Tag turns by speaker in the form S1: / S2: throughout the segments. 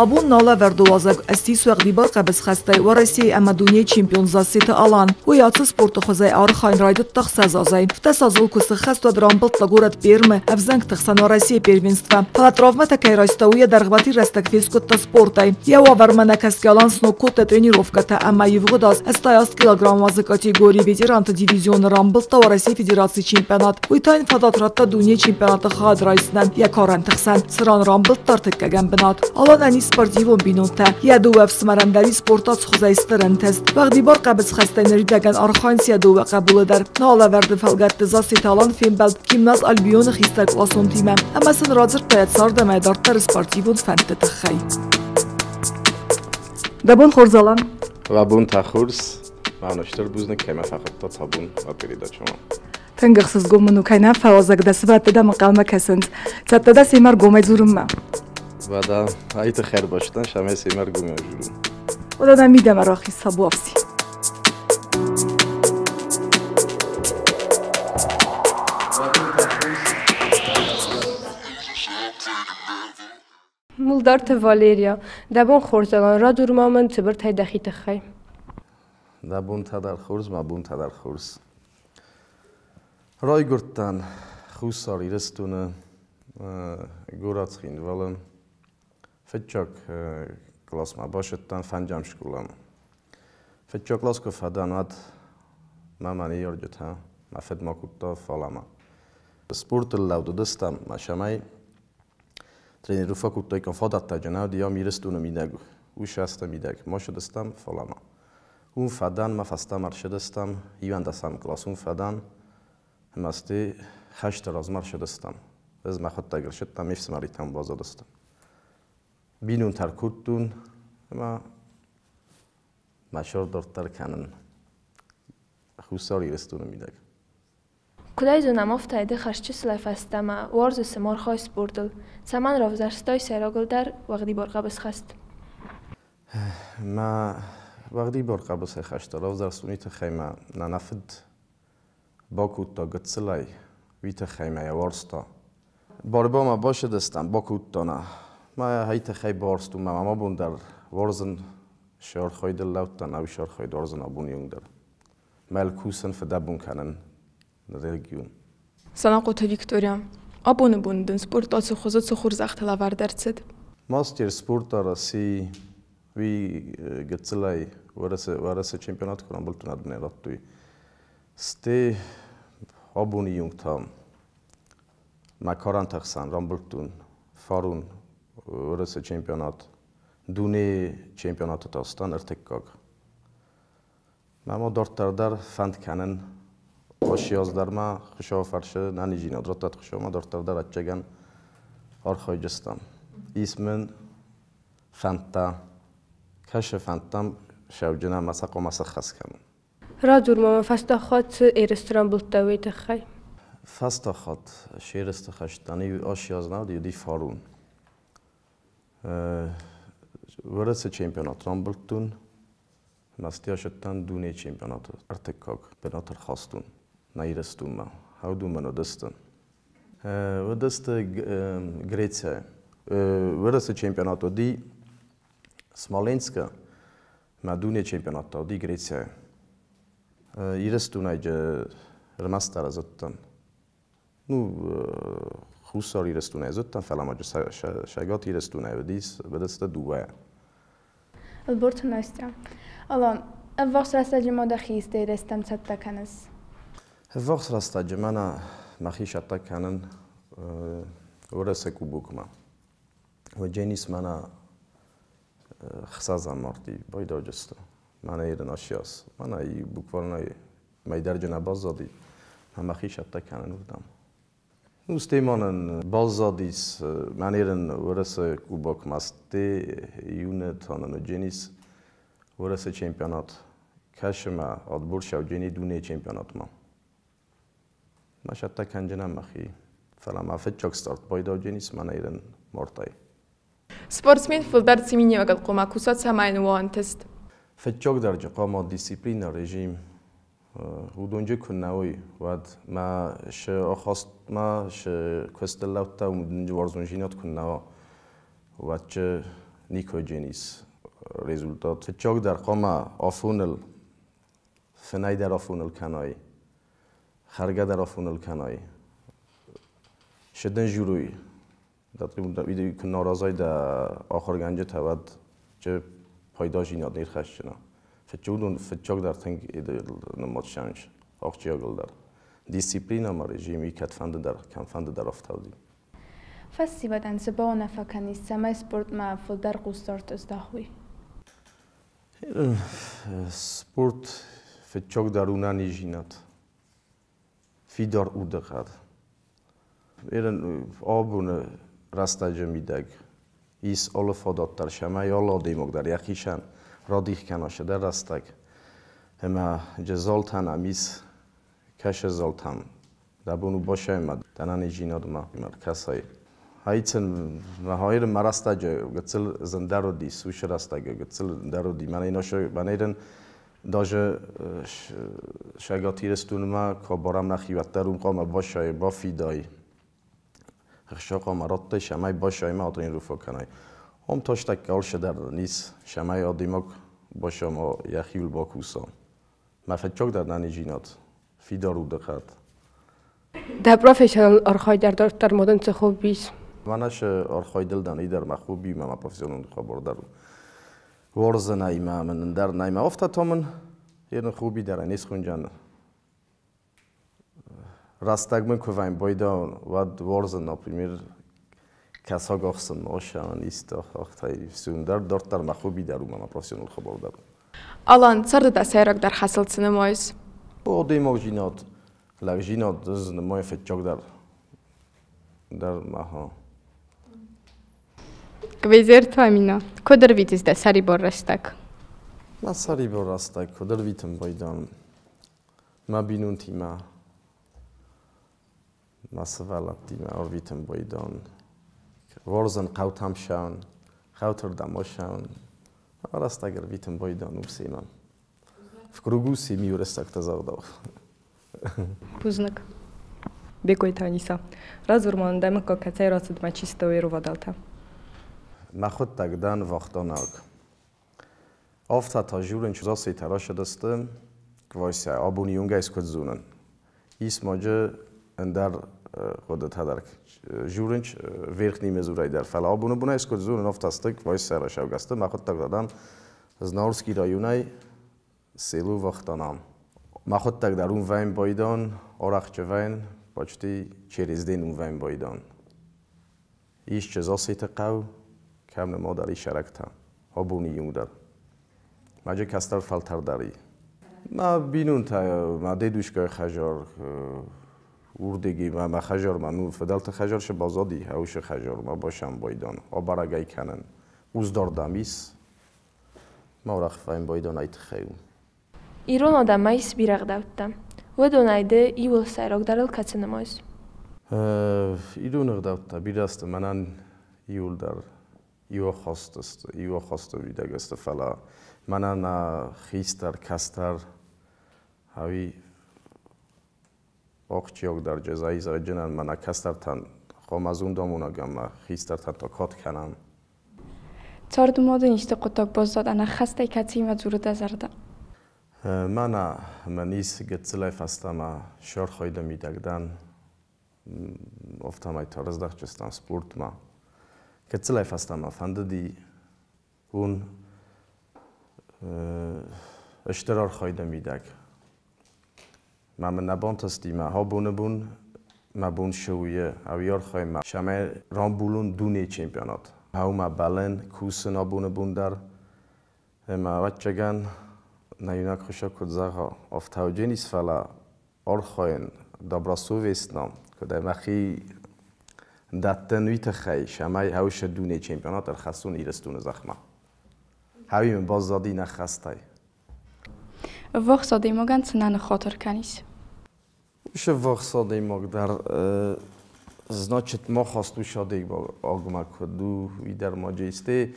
S1: Абон нӕ лӕвӕрды уазӕг ссис уӕгъдибар хъӕбысхӕстӕй Уӕрӕсейы ӕмӕ дунейы чемпион Зассеты Алан. Уый ацы спорты хуызӕй архайын райдыдта 6 азӕй. Афтӕ азыл куы сыххӕст, уӕд рамбылдта горӕт Пермы ӕвзӕнгты хсӕн Уӕрӕсейы первенство. Фӕлӕ травмӕтӕ кӕй райста, уый йӕ дӕргъвӕтин рӕстӕг фескъуыдта спортӕй. Йӕ уавӕрмӕ нӕ кӕсгӕ Алан сног кодта тренировкӕтӕ ӕмӕ ивгъуыд аз 88 килограмм уӕзы категорийы ветеранты дивизионы рамбылдта Уӕрӕсейы Федерацийы чемпионат. Уый та йын фадат радта дунейы чемпионаты хайад райсынӕн йӕ карӕнты хсӕн, цыран рамбылдта ӕртыккӕгӕм бынат. Аланӕн ис спортивон бинонтӕ. Йӕ дыууӕ ӕфсымӕрӕн дӕр ис спорты хуызӕй стыр ӕнтыст. Уӕгъдибар хъӕбысхӕстӕй ныридӕгӕн архайынц йӕ дыууӕ хъӕбулы дӕр. Нӕ алӕвӕрды фӕлгӕтты Зассеты Алан фембӕлд гимназ Альбионы хистӕркъласонтимӕ ӕмӕ сын радзырдта йӕ цард ӕмӕ дарддӕры спортивон фӕндты тыххӕй. Дӕ бон хорз, Алан.
S2: Дӕ бон та хорз. Мӕнӕ стыр бузныг, кӕй мӕ фӕхуыдтат абон мӕ передачӕмӕ.
S1: Тынг ӕхсызгон мын у, кӕй нӕ фӕуазӕг дӕ, сывӕллӕттӕ дӕм ӕнхъӕлмӕ кӕсынц. Цӕттӕ дӕ семӕ ӕргомӕй дзурынмӕ?
S2: Уӕдӕ, айты хӕрбастӕн сӕмӕ семӕ ӕргомӕй дзурын.
S1: Уӕдӕ нӕ мидӕмӕ рахиз табуафси.
S3: Мулдарты Валерия, дӕ бон хорз, Алан, радзур-ма мын цыбыртӕй дӕхи тыххӕй.
S2: Дӕ бонтӕ дӕр хорз, мӕ бонтӕ дӕр хорз. Райгуырдтӕн Хуссар Ирыстоны горӕт Цхинвалы. Фыццаг классмӕ бацыдтӕн фӕндзӕм скъоламӕ. Фыццаг класс куы фӕдӕн, уӕд мӕ мӕ ныййарджытӕ мӕ фыдмӕ кодта фалӕмӕ. Спортыл лӕуд уыдыстӕм, мӕ сӕмӕй тренер фӕкодтаиккам фадӕттӕ нӕ уыди ам Ирыстоны мидӕг, уыщӕсты мидӕг. Ма сыдыстӕм, фӕлӕ ма. Уым фӕдӕн, мӕ фӕстӕмӕ ӕрцыдыстӕм, иуӕндӕсӕм кълас уым фӕдӕн, ӕмӕ стӕй хӕсты размӕ ӕрцыдыстӕм. Ӕз мӕхуыдтӕг ӕрцыдтӕн, ме фсымӕритӕм баззадыстӕм. Бинонтӕ ӕркодтон ӕмӕ мӕ сӕр дарддӕр кӕнын Хуссар Ирыстоны мидӕг.
S3: Куыдӕй зонӕм, афтӕ ды хӕсчысылӕй фӕстӕмӕ уарзыс ӕмархайд спортыл. Цӕмӕн равзӕрстай сӕйрагылдӕр уӕгъдибар хъӕбысхӕст?
S2: Мӕ уӕгъдибар хъӕбысӕйхӕсты равзӕрстон уый тыххӕй мӕ нана фыд бакодта гыццылӕй, уый тыххӕй мӕ йӕ уарзта. Борбомӕ бацыдыстӕм, бакодта нӕ. Мӕ ай тыххӕй барстон, мӕ мамӕ бон дӕр уарзын, се архайдыл лӕудтӕн, ӕви се архайд уарзын абоны онг дӕр. Мӕл кусын, фыдӕбон кӕнын религион.
S4: Санахъоты Виктория, абоны бон дын спорт ацы хуызы цы хорзӕхтӕ лӕвӕрд ӕрцыд?
S2: Мастер спорта России уый гыццылӕй Уӕрӕсе чемпионат куы рамбылдтон, адмӕ радтой. Стӕй абоны онг та мӕ карӕнты ӕхсӕн рамбылдтон фарон Уӕрӕсе чемпионат, дунейы чемпионаты та стӕн ӕртыккаг. Мӕ дарддӕр дӕр фӕнд кӕнын Ошиоз дӕр ма Хуыцауы фӕрцы нӕниздзинад раттӕд Хуыцаумӕ дарддӕр дӕр ӕцӕгӕн архайджыстӕм. Ис мын фӕндтӕ, кӕсы фӕндтӕм сӕвджын ӕмӕ сӕ хъуамӕ сӕххӕст кӕнон.
S3: Радзур-ма мын фӕстаг хатт цы ерысты рамбылдтай, уый тыххӕй.
S2: Фӕстаг хатт се ерысты хӕстӕн Ошиоз нӕ уыди, уыди фарон. Уӕрӕсе чемпионат рамбылдтон. Мӕстыйӕсӕттӕн дунейы чемпионаты ӕртыккаг бынат ӕрхастон нӕ Ирыстонмӕ. Хӕудумӕн уыдысты. Уыдысты Грецияйы. Уӕрӕсе чемпионат уыди Смоленскы, мӕ дунейы чемпионат та уыди Грецияйы. Ирыстонӕй ӕрмӕстдӕр ӕз уыдтӕн. Ну, Хуссар Ирыстонӕй зыдтӕн, фӕлӕ ма Цӕгат Ирыстонӕй уыдис, уыдысты дыууӕ.
S5: Ӕлборты Настя. Алан, ӕввахс рӕстӕджы ма дӕхи исты ерыстӕм цӕттӕ кӕныс?
S2: Ӕввахс рӕстӕджы мӕнӕ мӕхи цӕттӕ кӕнын Уӕрӕсе Кубокмӕ. Уӕдженис мӕнӕ 6 марти байдауджысты. Мӕнӕ ерын асиас. Мӕнӕ буквально мӕйдӕрджы нӕ баззади, ӕмӕ мӕхи цӕттӕ кӕнын уырдӕм. Ну, стӕй-ма нын баззадис, мӕнерын Уӕрӕсе Кубокмӕ сте июны та нын уыдженис Уӕрӕсе чемпионат. Кӕсы мӕ отбор сӕуджени дунейы чемпионатмӕ. Мӕ цӕттӕ кӕнджынӕн мӕхи, фӕлӕ мӕ фыццаг старт байдаудженис мӕнӕйрын мартӕй.
S4: Спортсмен фылдӕр цы миниуӕгыл хъуамӕ куса, цӕмӕй уа ӕнтыст?
S2: Фыццагдӕр хъуамӕ дисциплина, режим. Уыдонджы куы нӕ уой, уӕд ма шы ахастма шы куыстыллӕудта уыдонджы уарзондзинад куы нӕ уа, уӕд чы никуы дженис результат. Фыццагдӕр хъуамӕ афоныл фынӕй дӕр афоныл кӕнай, хӕргӕ дӕр афоныл кӕнай. Шы дын журуй, куы нӕ аразай дӕ ахуыргӕнджытӕ, уӕд чы пайдазинад не рхӕсджынӕ. Фыццаг фыццагдӕр тынг нымад шанс ахсджиагыл дӕр. Дисциплина ма режим и кӕдфӕнды дӕр, кӕмфӕнды дӕр ӕфтауди.
S5: Фӕсивӕдӕн цы бауынаффӕ кӕнис, цӕмӕй спортмӕ фылдӕр хъусдард ыздахой?
S2: Спорт фыццагдӕр у ӕнӕниздзинад, фидар удыхъӕд. Абоны рӕстӕджы мидӕг ис алы фадат дӕр, цӕмӕй алы адӕймаг дӕр йӕхицӕн радих кӕна цыдӕр рӕстӕг. Ӕмӕ залтӕн ам ис, кӕсы залтӕм. Дӕ бон у басайма дӕ ӕнӕниздзинадмӕ ӕркӕсай. Хайцен ма хайрын ма рӕстӕджы гыццыл зындӕр уыдис, уыцы рӕстӕджы гыццыл зындӕр уыди. Мӕнӕ даже Цӕгат Ирыстонмӕ куы барӕм нӕхиуӕттӕ уым хъуамӕ басай, бафидай. Ӕхца хъуамӕ радтай, цӕмӕй басай ма тренировкӕ кӕнай. Ам тӕстӕггӕ алцыдӕр ис, цӕмӕй адӕймаг басама йӕхиуыл бакуса. Мӕ фыццагдӕр ӕнӕниздзинад, фидар удыхъӕд.
S6: Дӕ профессионалон архайд дарддӕр ма дын цы хобби ис?
S2: Мӕнӕ архайдыл дӕн идӕр мӕ хобби ма мӕ профессионалон хабар дӕр. Уарзынӕй ма мын ӕндӕр нӕй ма афтӕ та мын ерын хобби дӕр не схуынджан. Рӕстӕг мын куы вӕййын байдаун, уӕд уарзын, например, кӕсаг ахсын, ошӕн исты ахтай сюндӕр дарддӕр мӕ хобби дӕр у мӕ профессионалон хабар дӕр.
S4: Алан, царды дӕ сӕйрагдӕр хӕсыл цы нымайыс?
S2: Адӕймагдзинад, лӕгдзинад ӕз нымайын фыццагдӕр дӕр маха.
S6: Квезерты Амина, куыд ӕрвитыс дӕ сӕрибар рӕстӕг?
S2: Мӕ сӕрибар рӕстӕг куыд ӕрвитын байдан мӕ бинонтимӕ, мӕ сывӕллӕттимӕ ӕрвитын байдан. Уарзын хъӕутӕм цӕуын, хъӕуты рдӕм ацӕуын. Рӕстӕг ӕрвитын байдан усимӕ. В кругу семьи рӕстӕгтӕ загъдау.
S6: Бузныг.
S7: Бекъойты Аниса. Радзур ма нын, дӕ мыггаг кӕцӕй рацыд ӕмӕ чи сты уе рвадӕлтӕ?
S2: Мӕхуыдтӕг дӕн вахтанаг. Афтӕ та журын Зассейтӕ рацыдысты, Вася, абоны онг ӕз куыд зонын. Ис маджы ӕндӕр хъуыдытӕ дӕр. Журынч Верхний Мезурӕй дӕр, фӕлӕ абоны бон ӕз куыд зонын, афтӕ сты Вася рацӕугӕ сты. Мӕхуыдтӕг дӕн Знаурский районӕй село Вахтанам. Мӕхуыдтӕг дӕр уым вӕййын байдан, арӕхджы вӕййын, почти через день уым вӕййын байдан. Ис Зассеты хъӕу, кӕм нымад ис сӕрӕгтӕ, абоны онг дӕр. Маджы кӕстӕр фӕлтӕр дӕр и. Мӕ бинонтӕ, мӕ дедушкайы хӕдзар, уырдыги мӕ хӕдзар, мӕ ну фыдӕлты хӕдзар шы баззади, хӕусы хӕдзар, мӕ басӕм байдан, абӕрӕг ӕй кӕнын. Уздардам ис, мӕ арӕх вӕййын байдан ай тыххӕй у.
S3: Ирон адӕммӕ ис бирӕ ӕгъдӕуттӕ. Уыдонӕй ды иуыл сӕйрагдӕрыл кӕцы нымайыс?
S2: Ирон ӕгъдӕуттӕ бирӕ сты, мӕнӕн иуылдӕр иу ахаст сты, иу ахасты уидаг сты, фӕлӕ мӕнӕн хистӕр, кӕстӕр, ӕви ахсджиагдӕр джазайы зӕгъджынӕн мӕнӕ кӕстӕртӕн хъуамӕ зондамонӕг ӕмӕ хистӕртӕн та кад кӕнӕм.
S5: Царды ма дын исты хъуыддаг баззад ӕнӕххӕстӕй, кӕцыимӕ дзуры дӕ зӕрдӕ?
S2: Мӕнӕ мӕн ис гыццылӕй фӕстӕмӕ сархайды мидӕг дӕн, афтӕмӕй та раздӕхджыстӕм спортмӕ. Гыццылӕй фӕстӕмӕ фӕндыди уын стыр архайды мидӕг. Мӕ мын нӕ бантысти, мӕ абоны бон мӕ бон шы у ӕви архайын, цӕмӕй рамбулон дунейы чемпионат. Хъӕумӕ бӕллын, кусын абоны бон дӕр. Ӕмӕ ӕвӕццӕгӕн, нӕ иунӕг хуысӕг куыд зӕгъа, афтӕ ис, фӕлӕ архайын добросовестно, куыд ӕй мӕхи дӕттын уый тыххӕй, цӕмӕй хӕусы дунейы чемпионат ӕрхӕссон Ирыстоны зӕхмӕ. Хӕуи мын баззади нӕххӕстӕй.
S5: Ӕввахс адӕймагӕн цы нӕ ныххатыр кӕнис?
S2: Уыцы ӕввахс адӕймаг дӕр, значит, мах аст уыцы адӕймагмӕ куыд у, уый дӕр ма джейсте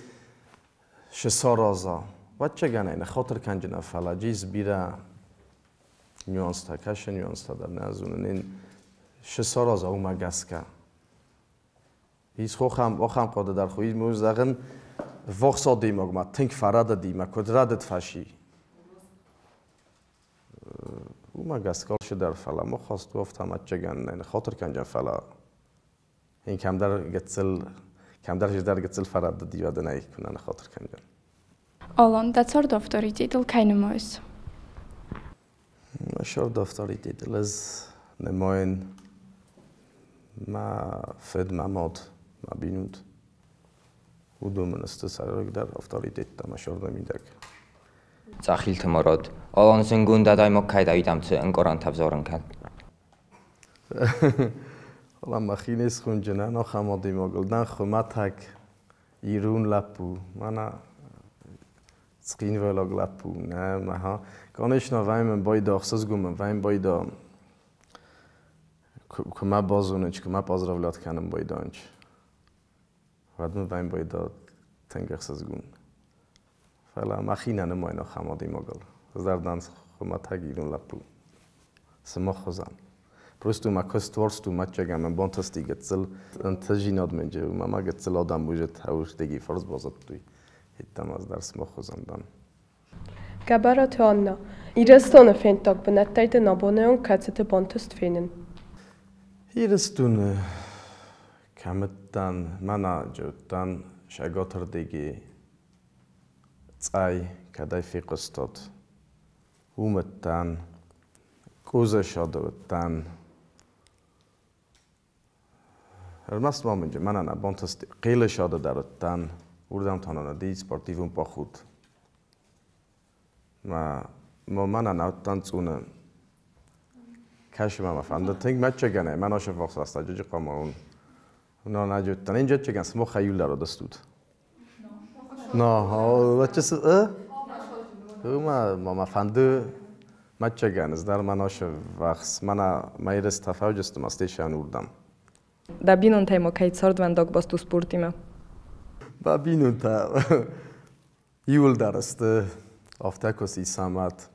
S2: шы сараза. Ӕвӕццӕгӕн ӕй ныххатыр кӕнджынӕн, фӕлӕ джейс бирӕ Нюанстӕ кӕсы, нюанстӕ дӕр нӕ зонын. Ин шы сараза уымӕ гӕсгӕ. Ис хохӕм ахӕм хъуыды дӕр хуы ис, зӕгъын, ввахс адӕймагмӕ тынг фӕрӕдыди мӕ куыд рӕдыд фӕси. Уымӕ гӕсгӕ алчи дӕр, фӕлӕ мах асту афтӕ ӕвӕццӕгӕн нӕ хатыр кӕнджын, фӕлӕ ин кӕмдӕр гыццыл, кӕмдӕр дӕр гыццыл фӕрӕдыди, уӕд ын ӕй куы нӕ хатыр кӕнджын.
S5: Алан, дӕ царды авторитетыл кӕй нымайыс?
S2: Мӕ царды авторитетыл ӕз нымайын мӕ фыд, мӕ мад, мӕ бинонты. Уыдон мын сты сӕйрагдӕр авторитеттӕ мӕ царды мидӕг.
S8: Цъӕхилты Мурат. Алан, зындгонд адӕймаг кӕй дӕ, уый дӕм цы ӕнкъарӕнтӕ ӕвзарын кӕны?
S2: Фӕлӕ мӕхи не схонджынӕн ахӕм адӕймагыл дӕн хуымӕтӕг ирон лӕппу. Мӕнӕ цхинвайлаг лӕппу. Нӕ, мӕ конечно, вӕймын байда ӕхсызгон мын вӕйм байда куы мӕ базонынч, куы мӕ поздравлять кӕнын байданч. Уӕд мын вӕйм байда тынг ӕхсызгон. Фӕлӕ мӕхи нӕ нымайын ахӕм адӕймагыл. Ӕз дӕр дӕн хуымӕтӕг ирон лӕппу. Сымах хуызӕн. Просто мӕ куыст уарзт у мӕтчӕгӕн мӕ бантысти гыццыл ӕнтыстдзинад мын мӕ ма гыццыл адӕм узыд ӕвзтеги фарс базыдтой. Хеттӕм ӕз дӕр сымах хуызӕн дӕн.
S7: Гӕбӕраты Анна. Ирыстоны фенддаг бынӕттӕй дын абоны онг кӕцыты бантыст фенын?
S2: Ирыстоны кӕмыдтӕн, мӕнӕ джыудтӕн Шаготырдыги цъай, кӕдӕй фехъуыстат, уымыдтӕн, Къозӕсады уыдтӕн. Ӕрмӕст ма мын мӕнӕ нӕ бантыст Хъелысады дӕр уыдтӕн, уырдӕм та нын уыди спортивон поход. Мӕ мӕнӕ нӕ уыдтӕн Цъуны. Кӕсы мӕ фӕнды тынг мӕтчӕгӕнӕй, мӕ наше ввахс рӕстӕджы хъуамӕ уон. Но нӕ джыудтӕн, ин джӕтчӕгӕн сымах иулдӕр уыдыстут. Но, лӕччы ма мӕ фӕнды мӕтчӕгӕн, ӕз дӕр мӕ наше ввахс, мӕнӕ мӕ ерыстӕ фӕуджысты ма стейшӕн уырдӕм.
S7: Дӕ бинонтӕй ма кӕй цардвӕндаг баст у спортимӕ?
S2: Мӕ бинонтӕ иуылдӕр сты афтӕ куы сисамат.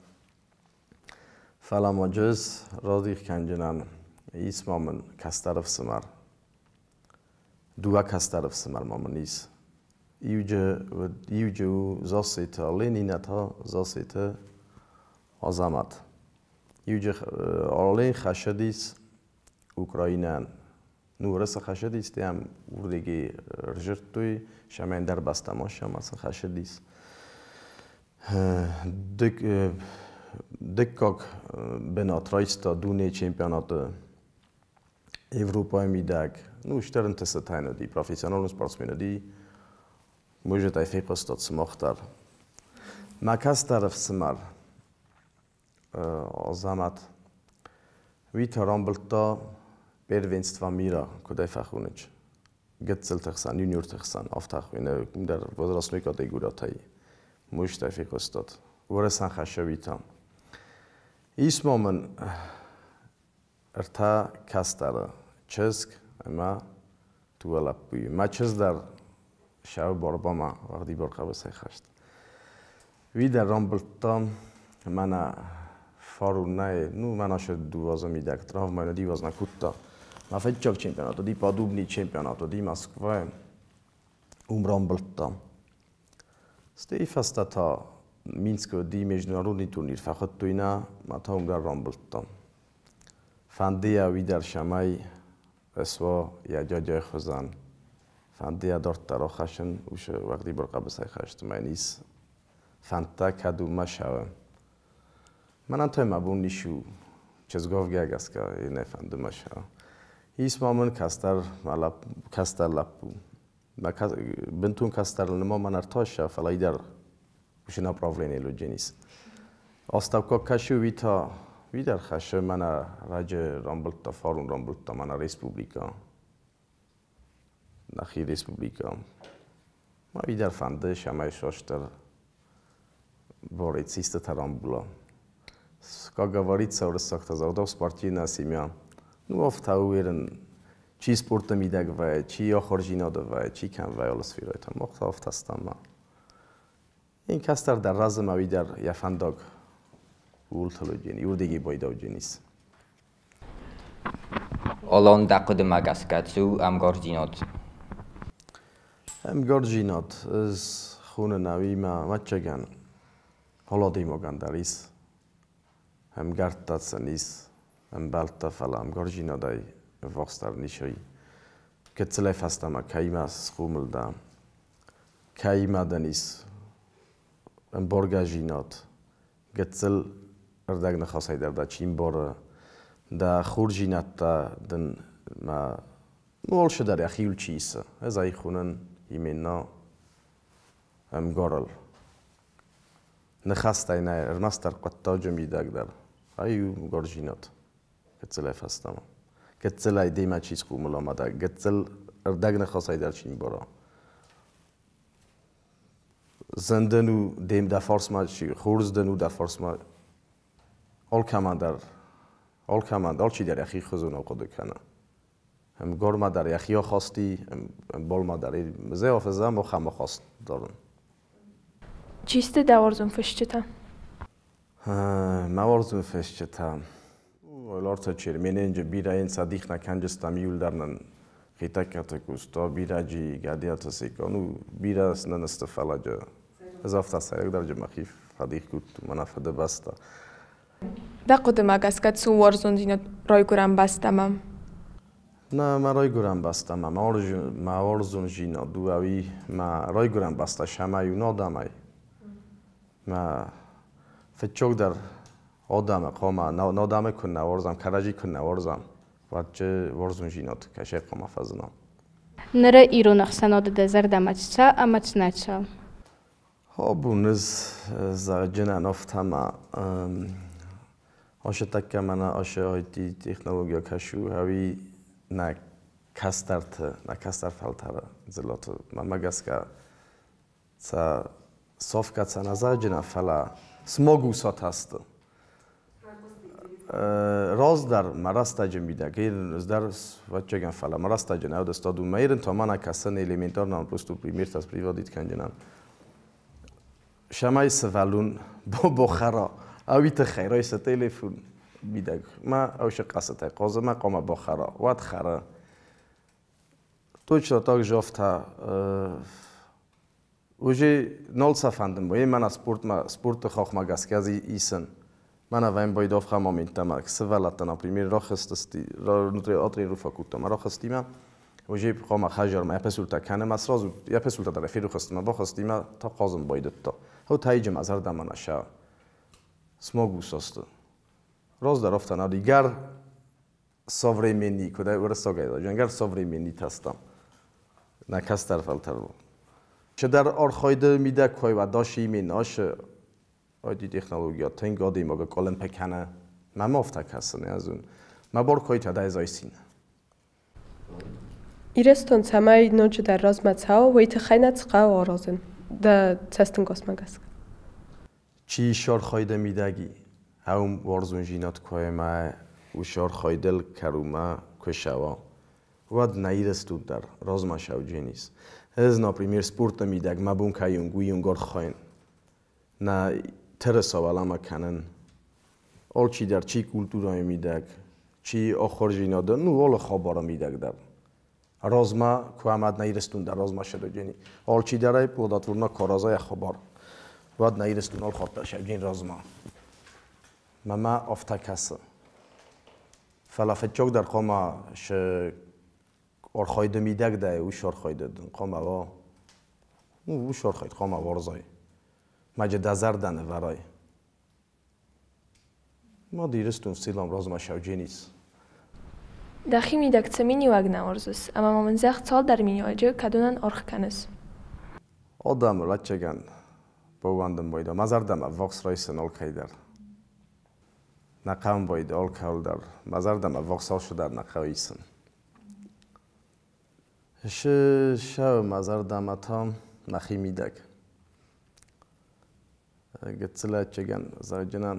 S2: Фӕлӕ ма ӕз радих кӕнджынӕн ис ма мын кӕстӕр ӕфсымӕр. Дыууӕ кӕстӕр ӕфсымӕр ма мын ис. Иуджы у Зассеты Ален, иннӕ та Зассеты Азамат. Иуджы Ален хӕссыдис Украинӕн. Ну, Уырысы хӕссыдис, ам уырдыги ржырдтой, сӕмӕ ӕндӕр бӕстӕмӕ сӕмӕ сын хӕссыдис. Дыккаг бынат райста дунейы чемпионаты Европӕйы мидӕг. Ну, стыр ӕнтыстытӕ уыди, профессионалон спортсмен уыди. Может, ӕй фехъуыстат сымах дӕр. Мӕ кӕстӕр ӕфсымӕр Азамат, уый та рамбылдта первенство мира, куыд ӕй фӕхонынц. Гыццылты хсӕн, юниорты хсӕн, афтӕ хуыйны, дӕр возрастной категориятӕй. Может, ӕй фехъуыстат. Уырысан хӕссы уый та. Ис ма мын ӕртӕ кӕстӕры, чызг ӕмӕ дыууӕ лӕппуйы. Мӕ чызг дӕр сӕ барбама уӕгъдибар хъӕбысӕй хӕст. Уый дӕр рамбылдта мӕнӕ фарунӕй, ну, мӕнӕ ше 2 азы мидӕг травмӕ нӕ диваз нӕ кодта. Мӕ фыццаг чемпионат уыди, Подубный чемпионат уыди Москвайы. Уым рамбылдта. Стӕй фӕстӕ та Минскы уыди международный турнир, фӕхуыдтой нӕ, мӕ та уым дӕр рамбылдта. Фӕнды йӕ уый дӕр сӕмӕй ысуа йӕ дядяйы хуызӕн. Фӕнды йӕ дарддӕр ахӕссын уыцы уӕгъдибар хъӕбысӕй хӕсты мӕ йын ис фӕндтӕ, кӕд уымӕ сӕуы. Мӕнӕн та мӕ бон ницы у, чызговгӕ гӕсгӕ нӕ фӕнды мӕ сӕуы. Ис ма мын кӕстӕр, кӕстӕр лӕппу. Мӕ бынтон кӕстӕр нымӕ мӕн ӕртӕ, фӕлӕ дӕр уыцы направление лудженис. Астӕуккаг кӕсы, уый та уый дӕр хӕссы мӕнӕ раджы рамбылдта, фарон рамбылдта мӕнӕ республикӕ. Нӕхи республикӕ. Ма уый дӕр фӕнды, сӕмӕй состыр борец истытӕ рамбула. Как говорится, уырыссӕгтӕ зӕгъдау, спортивная семья. Ну, афтӕ уверен, чи спорты мидӕг вӕййы, чи ахуырдзинады вӕййы, чи кӕм вӕййы алы сферӕйы та, мах та афтӕ стӕм. Ин кӕстӕр дӕр рӕзы мӕ уый дӕр йӕ фӕндаг Ууылты лӕуджени, уырдыгӕй байдаудженис.
S8: Алан, дӕ хъуыдымӕ гӕсгӕ, цы у ӕмгардзинад?
S2: Ӕмгардзинад ӕз хонын ӕви мӕ ӕвӕццӕгӕн алы адӕймагӕн дӕр ис. Ӕмгӕрттӕ сын ис, ӕмбӕлттӕ, фӕлӕ ӕмгардзинадӕй ӕввахсдӕр ницӕй. Гыццылӕй фӕстӕмӕ кӕимӕ схъомыл дӕ, кӕимӕ дын ис ӕмбаргӕдзинад, гыццыл ӕрдӕг ныхасӕй дӕр дӕ чи мбары, дӕ хорздзинӕдтӕ дын мӕ ну алцыдӕр йӕхиуыл чи исы. Ӕз ӕй хонын именно ӕмгарыл. Ныхӕстӕй нӕ, ӕрмӕстдӕр хъуыддаджы мидӕг дӕр. Ай у ӕмгардзинад гыццылӕй фӕстӕмӕ. Гыццылӕй демӕ чи схъомыл ӕмӕ дӕ гыццыл ӕрдӕг ныхасӕй дӕр чи мбара. Зын дын у дем дӕ фарсмӕ чи, хорз дын у дӕ фарсмӕ. Алкӕмӕн дӕр, алкӕмӕн, алчидӕр йӕхи хуызон ахъуыды кӕны. Ӕмгармӕ дӕр йӕхи ахасти, ӕмбалмӕ дӕр зе афӕзӕм ахӕм ахаст дарын.
S3: Чи сты дӕ уарзон фысджытӕ?
S2: Мӕ уарзон фысджытӕ. Айларты Чермененджы бирӕ йын сӕ дих нӕ кӕнджыстӕм иуылдӕр нын Хетӕгкаты Къоста, бирӕ джи Гӕдиаты Секъа, ну бирӕ нын сты, фӕлӕ джы ӕз афтӕ сӕйрагдӕр мӕхи фӕдих кодтон, мӕнӕ Фыдыбӕстӕ.
S4: Дӕ хъуыдымӕ гӕсгӕ, цы у уарзондзинад райгуырӕн бӕстӕмӕ?
S2: Нӕ, мӕ райгуырӕн бӕстӕмӕ мӕ уарзондзинад у ӕви мӕ райгуырӕн бӕстӕ сӕмӕй у адӕмӕй. Мӕ фыццагдӕр адӕмы хъуамӕ, адӕмы куы нӕ уарзӕм, кӕрӕдзи куы нӕ уарзӕм, уӕд уарзондзинад кӕсӕй хъуамӕ фӕзына.
S5: Ныры ирон ӕхсӕнады дӕ зӕрдӕмӕ цы цӕуы ӕмӕ цы нӕ цӕуы?
S2: Абон ӕз зӕгъджынӕн афтӕ ма ашы тӕккӕ мӕнӕ ашы IT технология кӕсы ӕви нӕ кӕстӕрты, нӕ кӕстӕр фӕлтӕры дзыллӕты, мӕнмӕ гӕсгӕ, сӕ сафгӕ цӕ нӕ зӕгъджынӕн, фӕлӕ смагусатӕ сты. Раздӕр мӕ рӕстӕджы мидӕг, ӕз дӕр ӕвӕццӕгӕн, фӕлӕ мӕ рӕстӕджы нӕ уыд мӕ ирын та мӕнӕ кӕсын элементарно просто примертӕ приводить кӕнджынӕн. Сӕмӕй сывӕллон бахӕра, ӕви тыххӕй райса телефон мидӕг, мӕ ӕвшы къӕсытӕй хъазы, мӕ хъуамӕ бахӕра, уӕд хӕры. Точно так же афтӕ уже нал сӕ фӕндын, мӕнӕ спортмӕ, спорты хахмӕ гӕсгӕ ӕз исын. Мӕнӕ вӕм байдавха моменттӕ мӕ сывӕллӕттӕ, например, рахызтысты, атренировка кодтам, рахызтимӕ, уже хъуамӕ хӕдзармӕ йӕ кӕны, мӕ сразу йӕ песултӕ дӕр ферухызтмӕ бахызтимӕ та хъазын байдыдта. Хау тайджы мӕ зӕрдӕмӕ нӕ сӕ смагусасты. Раздӕр афтӕ нӕ уыди, гӕр современный, куыд уырыссагӕй зӕгъын, гӕр современный тӕстӕм. Нӕ кӕстӕр фӕлтӕрыл. Чидӕр архайды мидӕг куы уа, дашы именно ашы IT технология тынг адӕймагы къуылымпы кӕны. Мӕм афтӕ кӕсы, ӕз мӕ бар куы та ӕз айсин.
S7: Ирыстон цӕмӕй ноджыдӕр размӕ цӕуа, уый тыххӕй нӕ цы хъӕуы аразын дӕ цӕстӕнгасмӕ гӕсгӕ?
S2: Чи ис архайды мидӕги, ӕм уарзондзинад куы ӕмӕ уыцы архайдыл кӕронмӕ куы ссӕуа, уӕд нӕ Ирыстон дӕр размӕ сӕудженис. Ӕз, например, спорты мидӕг мӕ бон кӕй у, уый архайын. Нӕ тырыса уӕлӕмӕ кӕнын. Алчидӕр чи культурӕйы мидӕг, чи ахуырдзинады, ну алы хабары мидӕг дӕр. Размӕ куы ӕмӕ нӕ Ирыстон дӕр размӕ сӕуджени. Алчидӕр ӕй плодотворно куы араза йӕ хабар, уӕд нӕ Ирыстон алхатт дӕр сӕуджен размӕ. Мӕнмӕ афтӕ кӕсы. Фӕлӕ фыццагдӕр хъуамӕ шы архайды мидӕг дӕ, уыцы архайды дын хъуамӕ уа, ну уыцы архайд хъуамӕ уарзай. Мӕ дӕ зӕрдӕ нывӕрай. Мад Ирыстон силам размӕ сӕудженис.
S3: Дӕхи мидӕг цы миниуӕг нӕ уарзыс, ӕмӕ ма мын зӕгъ цалдӕр миниуӕджы, кӕдонӕн аргъ кӕныс?
S2: Адӕмыл ӕвӕццӕгӕн баууӕндын байдыдта. Мӕ зӕрдӕмӕ ӕввахс райсын алкӕй дӕр. Нӕ хъӕуын байдыдта алкӕуыл дӕр. Мӕ зӕрдӕмӕ ӕввахс алцы дӕр нӕ хъӕуы исын. Шы мӕ зӕрдӕмӕ та мӕхи мидӕг. Гыццыл ӕвӕццӕгӕн зӕгъджынӕн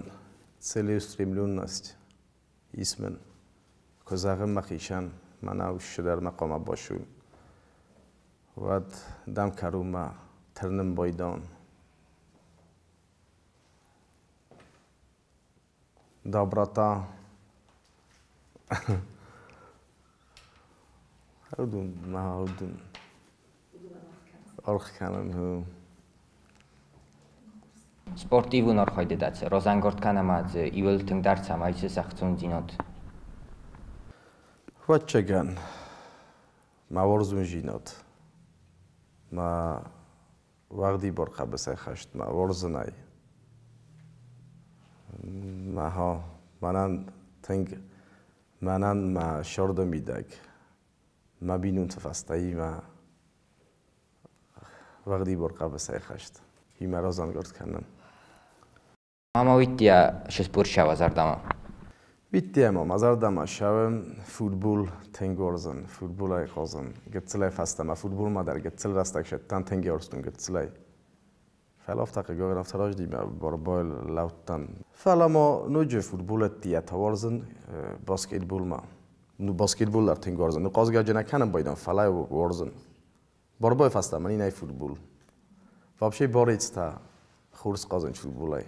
S2: целеустремленность ис мын. Куы зӕгъын мӕхицӕн, мӕнӕ уыцы дӕр мӕ хъуамӕ басу, уӕд дӕм кӕронмӕ тырнын байдайын. Доброта. Уыдон аргъ кӕнын.
S8: Спортивон архайды дӕ разӕнгард кӕн ӕмӕ дзы иуыл тынгдӕр цӕмӕй ис ӕхцондзинад?
S2: Ӕвӕццӕгӕн, мӕ уарзондзинад, мӕ уӕгъдибар хъӕбысӕйхӕст, мӕ уарзынӕй. Мӕнӕн тынг, мӕнӕн мӕ зӕрдӕ мидӕг, мӕ бинонты фӕстӕимӕ уӕгъдибар хъӕбысӕйхӕст. Имӕ разӕнгард кӕнын.
S8: Мама уиттия ше спорт шава зӕрдӕмӕ?
S2: Виттия ма зӕрдӕмӕ шавы футбол тынг уарзын, футболӕй хъазын. Гыццылӕй фӕстӕмӕ футболмӕ дӕр гыццыл рӕстӕг сӕттӕн тынг уарзтон гыццылӕй. Фӕлӕ афтӕ хъыгагӕн афтӕ раздӕр мӕ барбайыл лӕудтӕн. Фӕлӕ ма ноджы футболӕтты та уарзын баскетболмӕ. Ну баскетбол дӕр тынг уарзын. Ну хъазгӕ нӕ кӕнын байдам, фӕлӕ уарзын. Барбай фӕстӕмӕ нӕй футбол. Вообще борец та хорз хъазын футболӕй.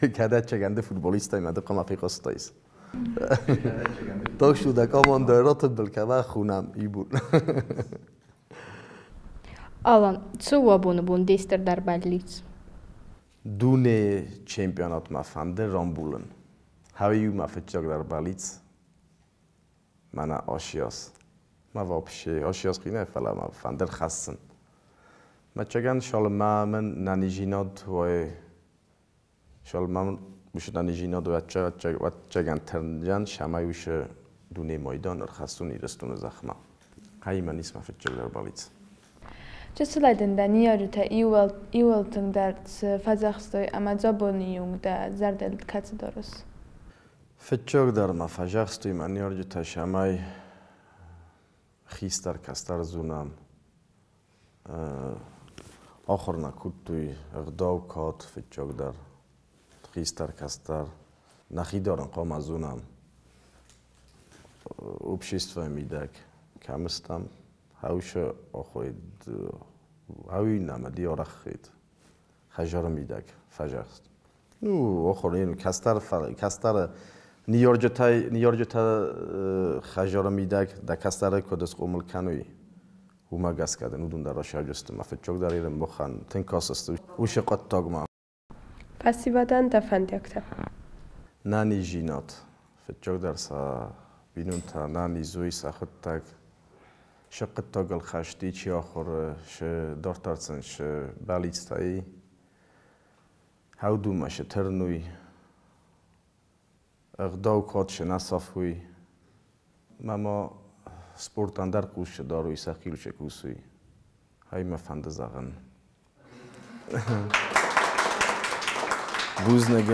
S2: Кӕд ӕцӕгӕн ды футболисттӕй мӕ ды хъуамӕ фехъуыстаис. Так что да команда ротыбыл кӕмӕ хунам ибун.
S9: Алан, цы у абоны бон де стырдӕр бӕллиц?
S2: Дунейы чемпионатмӕ фӕнды рамбулын. Хӕуи у мӕ фыццагдӕр бӕллиц. Мӕнӕ Осиас. Мӕ вообще Осиас къинӕ, фӕлӕ мӕ фӕнды рхӕссын. Мӕччӕгӕн шалмӕ мын нӕнизинад уой шалмӕ мын уышы нӕнизинад уӕччӕгӕн тырнджан шамай уышы дунейы майдан ӕрхӕссон Ирыстоны зӕхмӕ. Хӕймӕ ис мӕ фыццагдӕр бӕллиц.
S5: Чысылӕй дын дӕ ныййарджытӕ иууыл тынгдӕр цы фӕдзӕхстой ӕмӕ абоны онг дӕ зӕрдыл кӕцы дарыс?
S2: Фыццагдӕр мӕ фӕдзӕхстой мӕ ныййарджытӕ, цӕмӕй хистӕр кӕстӕр зонӕм. Ахуыр нӕ кодтой ӕгъдау, кад фыццагдӕр, хистӕр кӕстӕр. Нӕхи дарын хъуамӕ зонӕм. Обществойы мидӕг кӕм стӕм, хӕусы ахуыд, хӕуи нӕм ди арӕххид. Хӕдзары мидӕг фӕдзӕхст. Ну, ахуыр кӕстӕр кӕстӕры ныййарджытӕ хӕдзары мидӕг дӕ кӕстӕры куыд схъомыл кӕной, уымӕ гӕсгӕ дын уыдон дӕр расайдзысты. Мӕ фыццагдӕр ирын махӕн тынг кӕсысты уыцы хъуыддагмӕ.
S7: Фӕсивӕдӕн дӕ фӕндиӕгтӕ?
S2: Нӕниздзинад. Фыццагдӕр сӕ бинонтӕ нӕниз уой, сӕхуыдтӕг. Сӕ хъуыддагыл хӕст чи ахуыр, сӕ дарддӕр сын сӕ бӕллицтӕ хӕудумӕ сӕ тырной, ӕгъдау кад сӕ нӕ сафой. Мӕ ма спортӕн дӕр хъус цы дарой, сӕхиуыл цы кусой. Хай мӕ фӕнды зӕгъын. Бузныг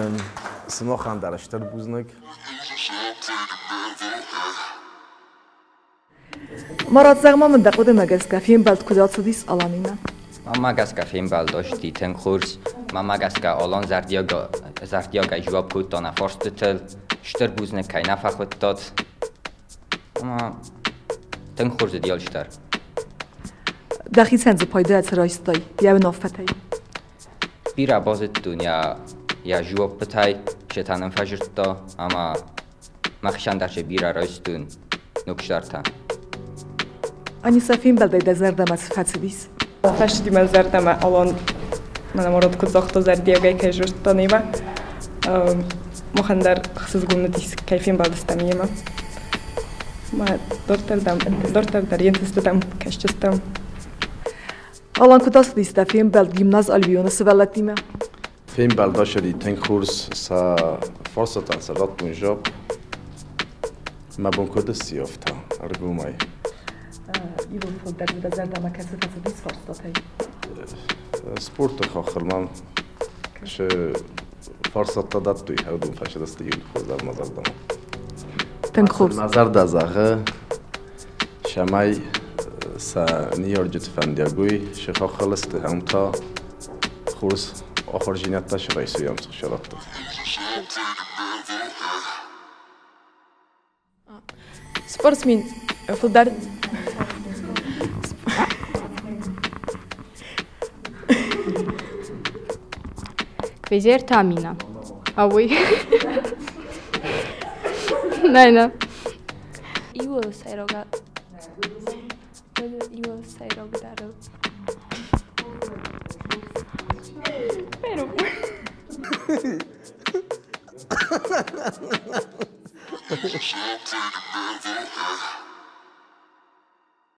S2: сымахӕн дӕр стыр бузныг.
S1: Марат, зӕгъ-ма мын дӕ хъуыдымӕ гӕсгӕ фембӕлд куыд ацыдис Аланимӕ?
S8: Мӕнмӕ гӕсгӕ фембӕлд ацыди тынг хорз. Мӕнмӕ гӕсгӕ Алан зӕрдиагӕй дзуапп кодта нӕ фарстытыл. Стыр бузныг кӕй нӕ фӕхуыдтат. Ӕмӕ тынг хорз уыди алчидӕр.
S1: Дӕхицӕн дзы пайда цы райстай йӕ уынаффӕтӕй?
S8: Бирӕ базыдтон йӕ дзуаппытӕй, се та нын фӕзырдта ӕмӕ мӕхицӕн дӕр се бирӕ райстон ног сӕртӕ.
S1: Аниса, фембӕлдӕй дӕ зӕрдӕмӕ цы фӕцыдис?
S4: Фӕцыди мӕ зӕрдӕмӕ Алан мӕнӕ Марат куыд загъта, зӕрдиагӕй кӕй зыдта немӕ. Махӕн дӕр ӕхсызгон уыдис, кӕй фембӕлдыстӕм йемӕ. Мӕ дарддӕр дӕр йе нтыстытӕм кӕсдзыстӕм.
S1: Алан, куыд ацыдис дӕ фембӕлд гимназ Альбионы сывӕллӕттимӕ?
S2: Фембӕлд ацыди тынг хорз, сӕ фарстатӕн сӕ радтон жап. Мӕ бон куыд сси афтӕ ӕргомӕй.
S1: Иууыл фылдӕр дӕ зӕрдӕмӕ кӕцы фӕцыдис фарстатӕй?
S2: Спорты хаххыл мӕм цы фарстатӕ дӕттой, уыдон фӕцыдысты иууыл хуыздӕр мӕ зӕрдӕмӕ.
S1: Тынг хорз.
S2: Мӕ зӕрдӕ зӕгъы, цӕмӕй сӕ ныййарджыты фӕндиаг уый, сӕ хаххыл сты ӕмӕ та хорз ахуырдзинӕдтӕ цы райсой ам цы сӕрӕтты.
S4: Спортсмен фылдӕр
S9: Квезерты Амина. А уый? Нӕ, нӕ.
S3: Иууыл сӕйраг иууыл сӕйрагдӕрыл.